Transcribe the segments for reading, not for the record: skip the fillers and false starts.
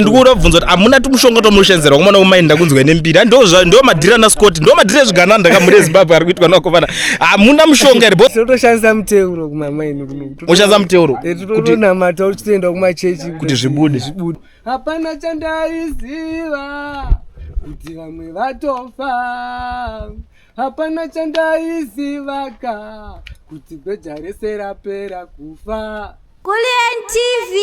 Ndikuda kubvunza kuti hamuna tumushonga twamunoshandisirwa kumana kumaini ndakunzwa nembiri ndo ndo madhiri ana Scott ndo madhiri ezvigananda kamuri eZimbabwe ari kuitwa nakomana hamuna mushonga here? Tinotoshandisa muteuro kumamaini kuno. Moshandisa muteuro? Eh, Tinotonamata uchitoenda kumachechi kuti zvibude. Zvibude. Hapana chandaiziva kuti vamwe vatofa. Hapana chandaizivaka kuti gweja rese rapera kufa. Kulliant TV.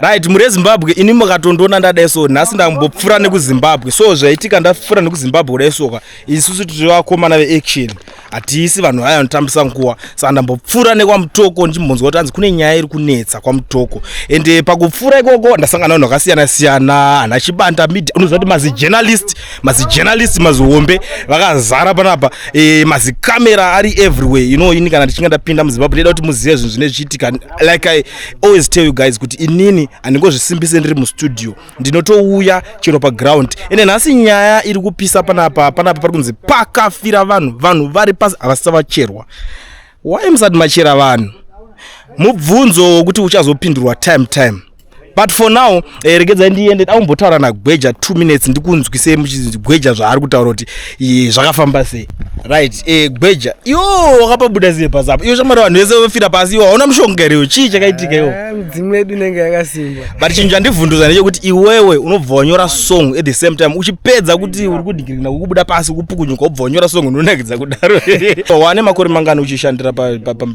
Right, mhuri yeZimbabwe, ini mukatondiona ndadai so nhasi ndambopfuura nekuZimbabwe. So zvaitika ndapfuura nekuZimbabwe kudai soka, isusu tiri vakomana veaction, hatiisi vanhu vaya vanotambisa nguva. Saka ndambopfuura nekwaMutoko ndichimbonzwa kuti hanzi kune nyaya iri kunetsa kwaMutoko, ende pakupfuura ikoko ndasangana vanhu vakasiyana siyana, ana Chibanda media, unoziva kuti mazijournalist, mazijournalist mazihombe vakazara panapa, mazikamera ari everywhere. You know, ini kana ndichinge ndapinda muZimbabwe ndinoda kuti muzive zvinhu zvine zvichiitika. Like I always tell you guys kuti inini handingozvisimbise ndiri mustudio, ndinotouya chero paground. Ende nhasi nyaya iri kupisa panapa, panapa pari kunzi pakafira vanhu, vanhu vari pasi havasisa vacherwa. Why musati machera vanhu? Mubvunzo wekuti uchazopindurwa time time, but for now regedzai ndiende dakumbotaura naGweja 2 minutes ndikunzwise Gweja zvaari kutaura kuti zvakafamba sei. Right, Gweja, iwo wakapabuda sei pasi apa? Iwo shamwari, vanhu vese vafira pasi, iwo hauna mushonga here? Chii chakaitika iwo? Ah, midzimu yedu inenge yakasimba. But chinhu chandivhunduza ndechekuti iwewe unobva wanyora song at the same time uchipedza kuti uri kudhikirina kukubuda pasi kupukunyuka, wobva wanyora song unonakidza kudaro. Wane makore mangani uchishandira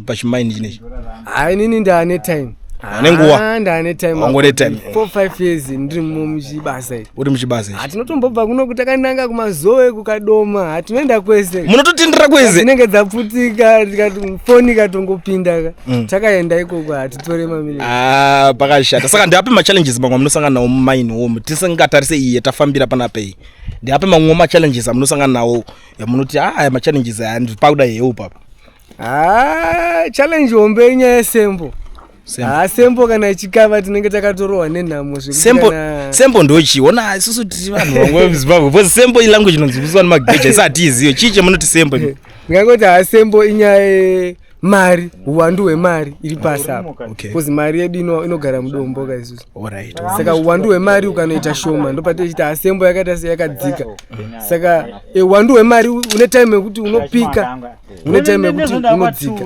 pachimaini chinechi? Hai, inini ndaane time. Ane nguva? Ah, ndaane time. Wangone time. 4 5 years ndiri muchibasa ichi. Uri muchibasa ichi? Hatinotombobva kuno takananga kuMazowe, kuKadoma, hatinoenda kwese. Munototindira kwese? Dzinenge dzapfutika, tikati foni ikatongopinda ka, takaenda ikoko, hatitore maminiti. Ah, pakashata. Saka ndiape machallenges mamwe amunosangana nawo mumaini womu, tisingatarise iye tafambira panapa iyi? Ndiape mamwe machallenges amunosangana nawo yamunoti, ah, aya machallenges aya pakuda help apa? Ah, challenge hombe inyaya yesembo. Sembo. Ah, sembo kana ichikava tinenge takatorohwa nenhamo zvekuti Sembo? kana Sembo ndochi? Ona, isusu tiri vanhu vamwe vemuZimbabwe, because sembo ilanguage inonzwisiswa nemageja, isi hatiiziyo. Chii chemunoti sembo imi? Ndingangoti ha, sembo inyaya yemari, uwandu hwemari iri pasi apa, because mari yedu inogara mudombo ka isusu. Saka uwandu hwemari ukanoita shoma, ndopatichiti ha, sembo yakaita seyakadzika. Saka uwandu hwemari une time yekuti unopika, une time yekuti unodzika.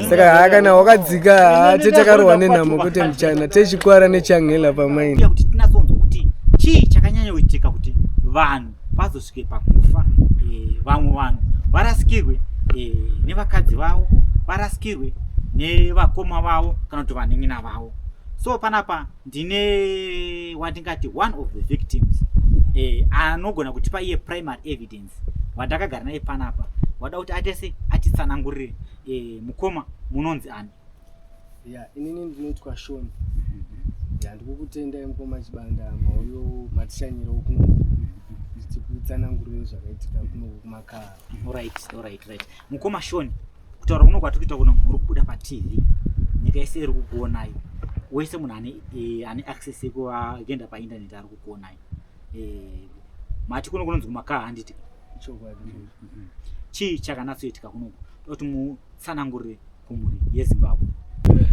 Saka haa, kana wakadzika, haa, tetakarwa nenhamo kwete muchana techikwara nechangela pamaini. Uye kuti tinatsonzwa kuti chii chakanyanya kuitika kuti vanhu vazosvike pakufa, vamwe vanhu varasikirwe nevakadzi vavo, varasikirwe nevakoma vavo kana kuti vanin'ina vavo. So panapa ndine wandingati one of the victims, anogona kutipa iye primary evidence, wandakagara naye panapa, wada kuti atese atitsanangurire. Mukoma, munonzi ani? Ya, inini ndinoitwa Shon. Ya, ndikukutendai mukoma Chibanda, mauyo matishanyirawo kuno tikutsanangurire zvakaitika kuno kuMakaha. Alright, mukoma Shon, kutaura kuno kwatiri kuita kuno, muri kubuda paTV, nyika yese iri kukuonai, wese munhu ane access yekuenda painternet ari kukuonai. Mati kuno kunonzi kuMakaha, handiti? Chokwadi. Chii chakanatsoitika kunoku? Kuti mutsanangurire kumhuri yeZimbabwe.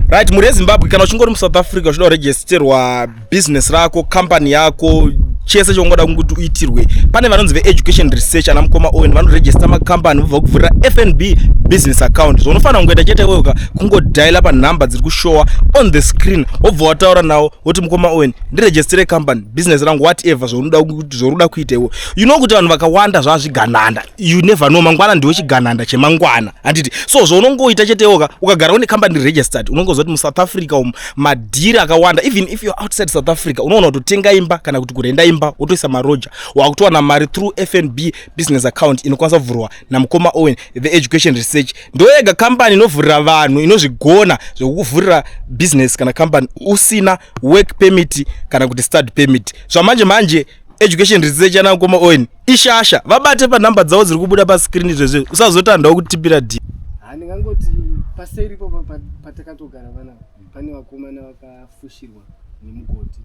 Right, mhuri yeZimbabwe, kana uchingori muSouth Africa uchida kuregisterwa business rako, company yako, chese chaungoda kuti uitirwe, pane vanonzi veEducation Research, ana mukoma Owen, vanoregister makambani vobva kuvhurira FNB business account. Zvaunofanira kungoita chete iwewe kungodhaila panhamba dziri kushowa on the screen, wobva wataura nawo woti, "Mukoma Owen, ndiregistere company, business rangu," whatever zvaunoda kuita iwe. You know kuti vanhu vakawanda zvazvigananda, you never know, mangwana ndiwe chigananda chemangwana, handiti? So zvaunongoita chete iwoka, ukagara une company registered, unongoziva kuti muSouth Africa umu madhiri akawanda. Even if you're outside South Africa, unoona kutotenga imba kana kuti kurenda imba, wotoisa maroja, wakutowana mari through FNB business account inokwanisa kuvhurwa namukoma Owen. The Education Research ndoyega company inovhurira vanhu, inozvigona zvekukuvhurira business kana company usina work permit kana kuti study permit. Zvamanje manje, Education Research ana mukoma Owen ishasha. Vabate panhamba dzavo dziri kubuda pascreen izvezvi, usazotandawo kutipira d. Handingangoti paseri ipopo patakatogara panapa pane vakomana vakafushirwa nemugodhi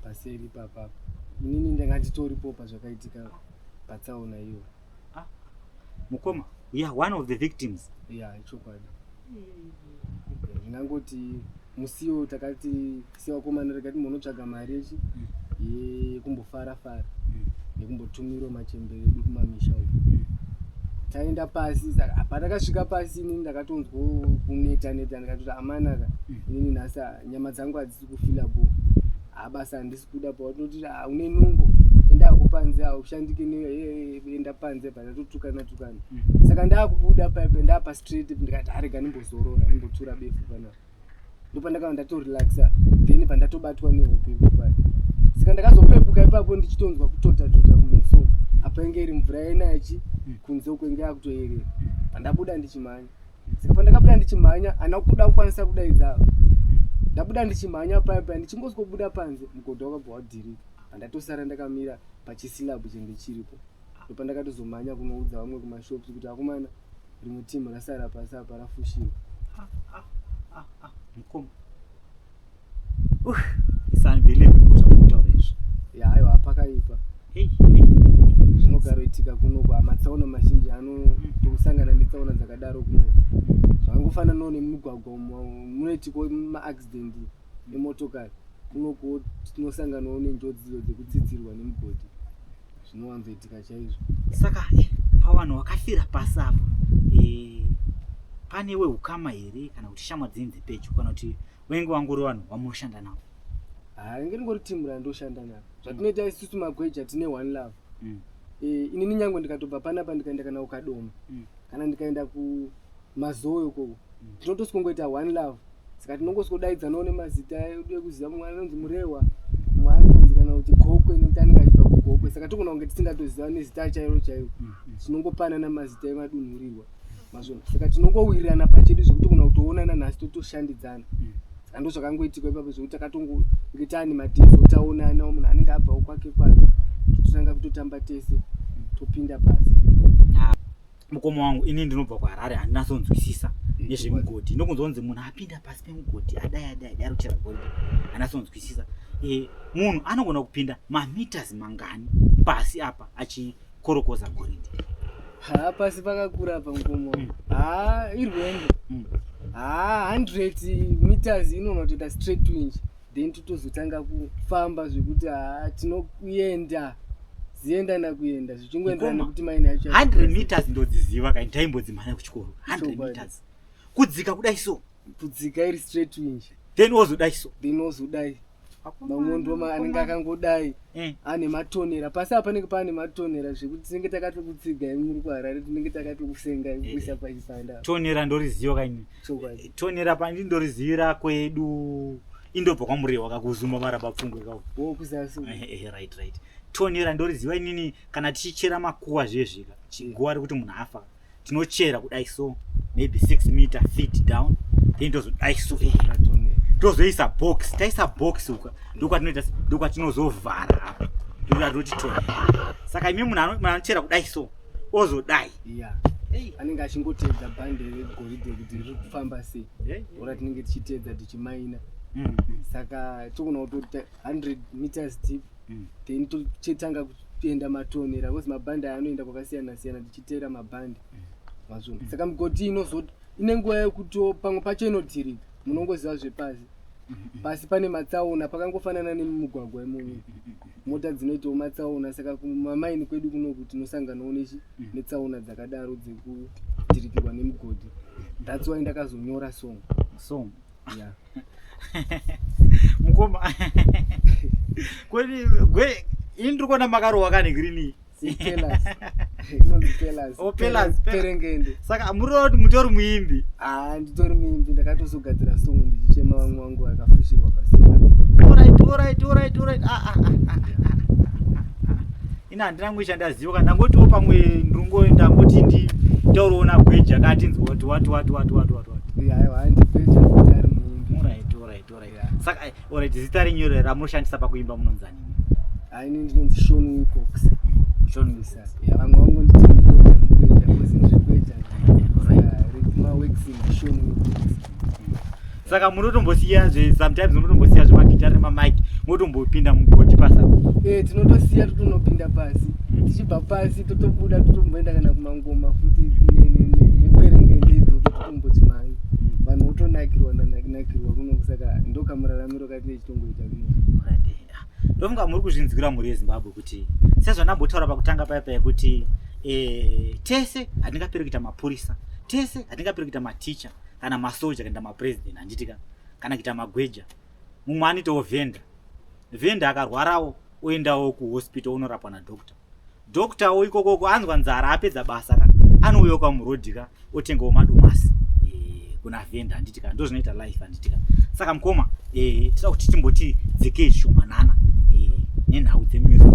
paseri ipapapa. Inini ndanga nditoripo pazvakaitika patsaona iyo. Ah, mukoma, we are one of the victims. Ya, ichokwadi. Ndingangoti musiwo takati sevakomana takati munotsvaga mari yechi yekumbofara fara nekumbotumirwa machembere edu kumamisha uku. Taenda pasi, saka patakasvika pasi inini ndakatonzwa kuneta neta, ndikatoti amanaka, inini nhasi nyama dzangu hadzisi kufila bo, habasa handisi kuda. Pawatinoti une nungo, endako panze, haushandike, enda panze. Patatotukana tukana, saka ndakubuda paipe ndapa straight, ndikati arega ndimbozorora, ndimbotura befu panapa. Ndopandakava ndatorelaxa, then pandatobatwa nehope ipo paya. Saka ndakazopepuka ipapo ndichitonzwa kutota tota kumeso. Apa inge iri mvura yainachi kunze uko, inge yakutoyerera. Pandabuda ndichimhanya, saka pandakabuda ndichimhanya hana kuda kukwanisa kudaidza. Ndabuda ndichimhanya paya paya, ndichingosikobuda panze, mugodhi wakabva wadhirika. Pandatosara ndakamira pachislab chenge chiripo, ndopandakatozomhanya kunoudza vamwe kumashops kuti akomana, rimwe timu rasara pasi apa, rafushirwa. Ah, mukoma, it's unbelievable zvamukutaura izvi. Ya, aiwa, pakaipa. Hey, hey. Zvinogaroitika kunoku, amatsaona mazhinji anotosangana netsaona dzakadaro kunoku. Zvakangofananawo nemumigwagwa munoitikawo maaccident emotokari, kunokuwo tinosanganawo nenjodzi idzo dzekutsidzirwa nemugodhi, zvinowanzoitika chaizvo. Saka pavanhu vakafira pasi apo, pane weukama here kana kuti shamwari dzenyu dzepedyo, kana kuti wenge wangori vanhu vamunoshanda navo? Ha, ringe ringori timu randoshanda naro. Zvatinoita isusu magweja, tine one love. Inini nyange ndikatobva panapa ndikaenda kana kuKadoma kana ndikaenda kuMazowe ukoko, tinotosongoita one love. Saka tinongosvodaidzanawo nemazita edu ekuziva. Mumwe anonzi Murehwa, mumwe anonzi kana kuti Gokwe nekuti anenge achibva kuGokwe. Saka togona kunge tisingatoziva nezita chairo chairo, tinongopanana mazita emadunhurirwa mazvona. Saka tinongowirirana pachedu zvekuti kuna kutoonana nhasi totoshandidzana. Saka ndo zvakangoitika ipapo, zvekuti takatongonge taane madhezi otaonana, munhu anenge abvawo kwake kwake, tototanga kutotamba tese, topinda pasi. Mukoma wangu, ini ndinobva kuHarare, handinasonzwisisa nezvemigodhi. Ndokunzwa kunzi munhu apinda pasi pemugodhi, adai adai adai, ari kuchera goridhe. Handinasonzwisisa. Munhu anogona kupinda mameters mangani pasi apa achikorokoza goridhe? Ha, pasi pakakura apa, mukoma. Ha, irwendo. Ha, 100 meters inogona kutoita straight winch, then totozotanga kufamba zvekuti ha, tinokuenda zienda nakuenda, zvichingoenderana Mukoma, nekuti maini yacho 100 meters ndodziziva kai, ndaimbodzimhanya kuchikoro. 100 Chokwadi. meters kudzika kudai so? Kudzika iri straight winch. Then wozodai so? Then wozodai, mamwe ndoma anenge akangodai ane matonera pasi apa, panenge pane matonera zvekuti tinenge takatokutsiga. Muri kuHarare, tinenge takatokusenga kuisa pachipanda. Tonera ndoriziva kaini. Chokwadi. Tonera pandi ndorizivira kwedu, indobva kwaMurewa kakuzuma maraba pfungwe kao. Wokuzasi. Right, tonera ndoriziva inini. Kana tichichera makuva zvezvika, chiguva rekuti munhu afa, tinochera kudai so, maybe 6 meter feet down, then tozodai so, Matonera. Tozoisa box. Taisa box uka, ndokwatinoita, ndokwatinozovhara apa, ndokwatoti tonera. Saka imi munhu anochera kudai so, ozodai? Ya, anenge achingoteedza bhande regoridhe kuti riri kufamba sei, ora tinenge tichiteedza tichimaina. Saka togona kutoti 100 meters deep, then tochitanga kuenda matonera, because mabhande aya anoenda kwakasiyana siyana, tichiteera mabhande mazvona. Saka migodhi inozo ine nguva yekuti pamwe pacho inodhirika. Munongoziva zvepasi, pasi pane matsaona, pakangofanana nemumugwagwa imomo, mota dzinoitawo matsaona. Saka kumamaini kwedu kunoku tinosanganawo netsaona dzakadaro dzekudhirikirwa nemugodhi. That's why ndakazonyora song. Song? Yeah. Mukoma, kwani gwe ini ndiri kuona makarohwa kane green. Pelas. Inonzi Pelas. Oh, Pelas, Pelas. Perengende. Saka muriona kuti mutori muimbi? Ah, nditori muimbi. Ndakatozogadzira song ndichichema vamwe vangu vakafushirwa pasina. Alright. Ah, ah, ah, ah, ah, ah. Ina handina ngwe chandaziva kana ndangotiwo pamwe ndingo ndangoti ndi tauriona gweja katinzwa kuti wati wati wati wati wati wati. Aiwa, handibveja kuti ari muimbi. Alright. Saka alright, zita renyu ramunoshandisa pakuimba munonzani? Haini ndinonzi Sean Wilcox. Sean Wilcox. Ya, vamwe vangonditi Mugweja, Mugweja, because ndiri gweja. Alright. Maworks ndishoni Works. Saka munotombosiya zve sometimes munotombosiya zvemagitare nemamike motombopinda mugodhi pasi apo? Eh, tinotosiya totonopinda pasi, tichibva pasi totobuda totomboenda kana kumangoma futi nekwerengende idzodzo totomboti mhai vanhu votonakirwa nanakirwa kuno. Saka ndokamuraramiro katinenge chitongoita kuno. Alright, ah, ndofunga muri kuzvinzwira mhuri yeZimbabwe kuti sezvandambotaura pakutanga paya paya kuti tese hatingaperi kuita mapurisa, tese hatingaperi kuita maticha kana masoja kana mapresident, handiti ka, kana kuita magweja. Mumwe anoitawo vhenda, vhenda akarwarawo oendawo kuhospital unorapwa nadoctor, doctor wo ikokoko anzwa nzara apedza basa ka anouyawo kamurodhi ka otengawo madomasi kuna vhenda, handiti ka? Ndozvinoita life, handiti ka? Saka mukoma, tinoda kuti timboti dzikei zvishomanana nenhau dzemusic.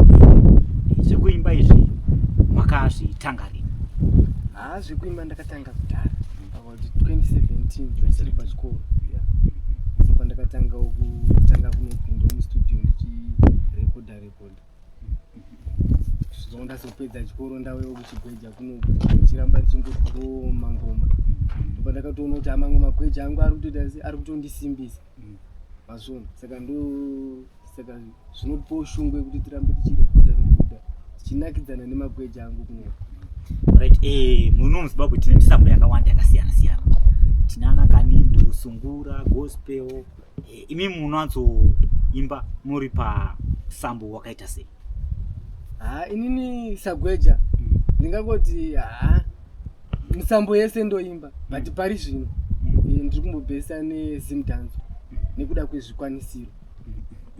Zvekuimba izvi makazvitanga rini? Haa, zvekuimba ndakatanga kudhara, about 2017 ndiri pachikoro. Yeah. So pandakatanga kutanga kunopindawo mustudio ndichirekodha rekodha, zvino ndazopedza chikoro ndauyawo kuchigweja kuno ndichiramba ndichingodrowo mangoma. Ndopandakatoona kuti amamwe magweja angu ari kutoita se ari kutondisimbisa mazvona. Saka ndo saka zvinotipawo shungu yekuti tirambe tichirekodha rekodha tichinakidzana nemagweja angu kuno. Right, muno muZimbabwe tine misambo yakawanda yakasiyana siyana, tine ana kanindo, sungura, gospel. Imi munonatsoimba muri pasambo wakaita sei? Ha, inini sagweja ndingangoti ha, misambo yese ndoimba, but pari zvino ndiri kumbobhesa neZimdance nekuda kwezvikwanisiro.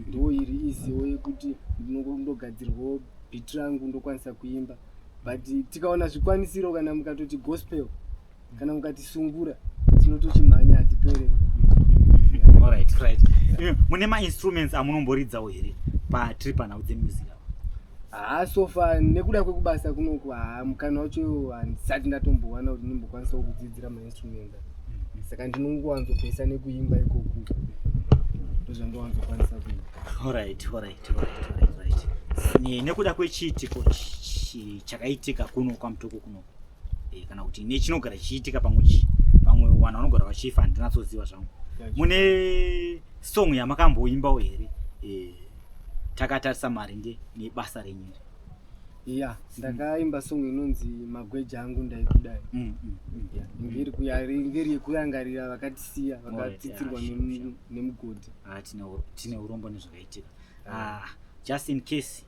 Ndo iri iziwo yekuti ndinongogadzirwawo beat rangu ndokwanisa kuimba, but tikaona zvikwanisiro, kana mukatoti gospel kana mukati sungura, tinotochimhanya, hatipereri. Alright, right. Mune mainstruments amunomboridzawo here patiri panhau dzemusic apa? Haa, so far nekuda kwekubasa kunoku, haa, mukana wacho handisati ndatombowana kuti ndimbokwanisawo kudzidzira mainstruments. Saka ndinongowanzopesa nekuimba ikoku, ndozvandowanzokwanisa kuita. Alright. Nekuda kwechiitiko chakaitika kuno kwaMutoko kuno, kana kuti nechinogara chichiitika pamwe pamwe vanhu vanogara vachifa, handinatsoziva zvangu, mune song yamakamboimbawo here takatarisa maringe nebasa renyu iri? Ya, ndakaimba song inonzi "Magweja Angu Ndaikudai". Ya, ingeri yekurangarira vakatisiya, vakatsitsirwa nemugodhi. Ah, tine urombo nezvakaitika. Ah, just in case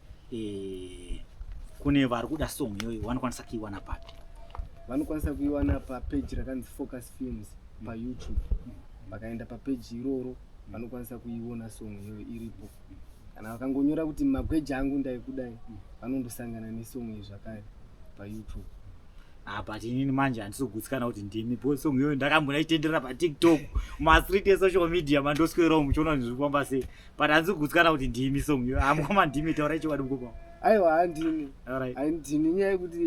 kune vari kuda song iyoyo, vanokwanisa kuiwana papi? Vanokwanisa kuiwana papeji rakanzi Focus Films paYouTube. Vakaenda papeji iroro vanokwanisa kuiona song iyoyo iripo. Kana vakangonyora kuti "Magweja Angu Ndaikudai", vanondosangana nesong iyi zvakare paYouTube. Ah, but inini manje handisi kugutsikana kuti ndimi, because song iyoyo ndakambona ichitenderera paTikTok, mastreet esocial media mandoswerawo muchiona kuti zviri kufamba sei, but handisi kugutsikana kuti ndimi song iyoyo. Hamukoma, ndimi? Taurai chokwadi mukoma. Aiwa, handini. Alright. Handini, nyaya yekuti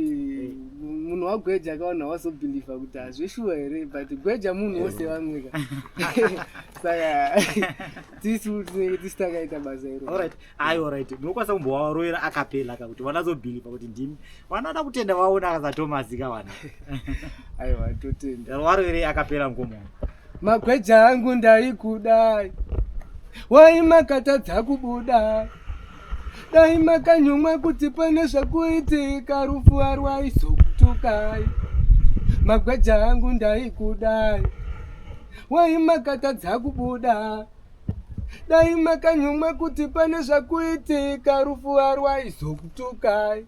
munhu wagweja akaona wazobhilivha kuti hazveshuwa here, but gweja munhu wose vamweka, saka tisu tinenge tisi takaita basa iro. Alright, ayi, alright, munokwanisa kumbovaroera acapella ka kuti vanazobhilivha kuti ndimi? Vanoda kutenda vaona akasatomas ka vana. Aiwa, totenda. Varoerei acapella, mukoma. Magweja angu ndaikudai, wai makatadza kubuda? Dai makanyumwa kuti pane zvakuitika, rufu harwaizokutukai. Magweja angu ndaikudai, wai makatadza kubuda? Dai makanyumwa kuti pane zvakuitika, rufu harwaizokutukai.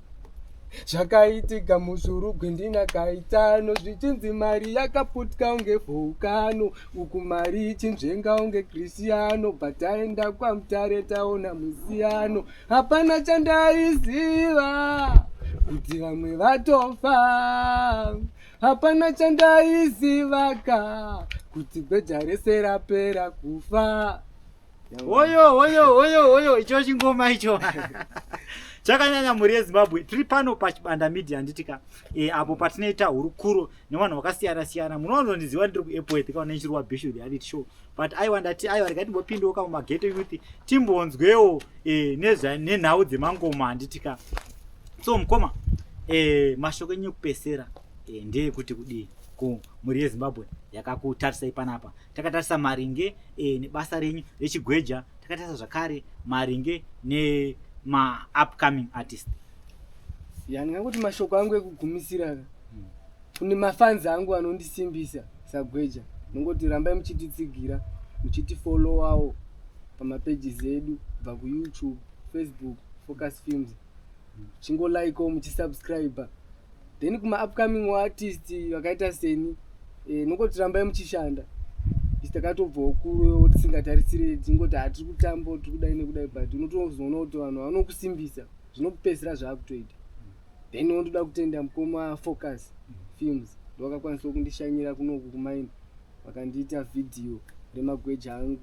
Zvakaitika muzvurugwi ndinakaitano, zvichinzi mari yakaputka unge volcano, uku mari ichinzvenga unge Cristiano. Bataenda kwaMutare taona musiyano. Hapana chandaiziva kuti vamwe vatofa, hapana chandaizivaka kuti gweja rese rapera kufa. Oyo oyo oyo oyo, icho chingoma icho chakanyanya. Mhuri yeZimbabwe, tiri pano paChibanda Media, handitika? Apo patinoita hurukuro nevanhu vakasiyana siyana. Munowanzondiziva ndiri kuEpworth kana nechirwa Bishu Reality Show, but aiwa, ndati aiwa, regai timbopindawo kamumaghetto youth, timbonzwewo nenhau dzemangoma, handitika? So mukoma, mashoko enyu ekupesera ndeyekuti kudii Kumhuri yeZimbabwe yakakutarisai panapa, takatarisa maringe nebasa renyu rechigweja, takatarisa zvakare maringe nemaupcoming artist. Ya, ndingangoti mashoko angu ekugumisira kune mafans angu anondisimbisa sagweja, nongoti rambai muchititsigira, muchitifollowawo pamapages edu, kubva kuYouTube, Facebook, Focus Films, muchingolikewo, muchisubscribe. Then kuma-upcoming artist vakaita seni, nongoti rambai muchishanda. Isi takatobvawo kure tisingatarisire, tingoti hatiri kutamba, tiri kudai nekudai, but unotozoona kuti vanhu vanokusimbisa, zvinokupedzisira zvaakutoita. Then wondoda kutenda mukoma Focus Films, ndovakakwanisawo kundishanyira kunoku kumaini, vakandiita vhidhiyo remagweja angu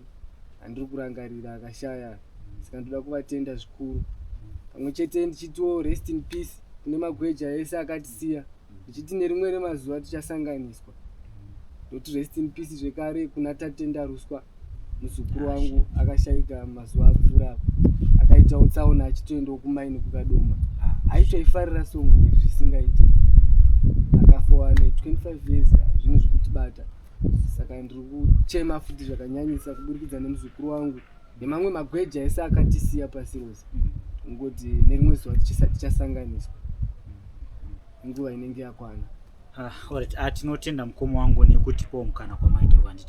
andiri kurangarira akashaya. Saka ndoda kuvatenda zvikuru, pamwe chete ndichitiwo rest in peace kune magweja ese akatisiya, ndichiti nerimwe remazuva tichasanganiswa. Ndoti rest in peace zvekare kuna Tatenda Ruswa, muzukuru wangu akashayika mazuva apfuura apo, akaitawo tsaona achitoendawo kumaini kuKadoma. Aitoifarira song iyi zvisingaiti, akafa ane 25 years. Zvinhu zvekutibata, saka ndiri kuchema futi zvakanyanyisa kuburikidza nemuzukuru wangu nemamwe magweja ese akatisiya pasi rose. Ngoti nerimwe zuva tichasanganiswa nguva inenge yakwana. Alright, tinotenda mukoma wangu nekutipawo mukana kwamaita kwanditi.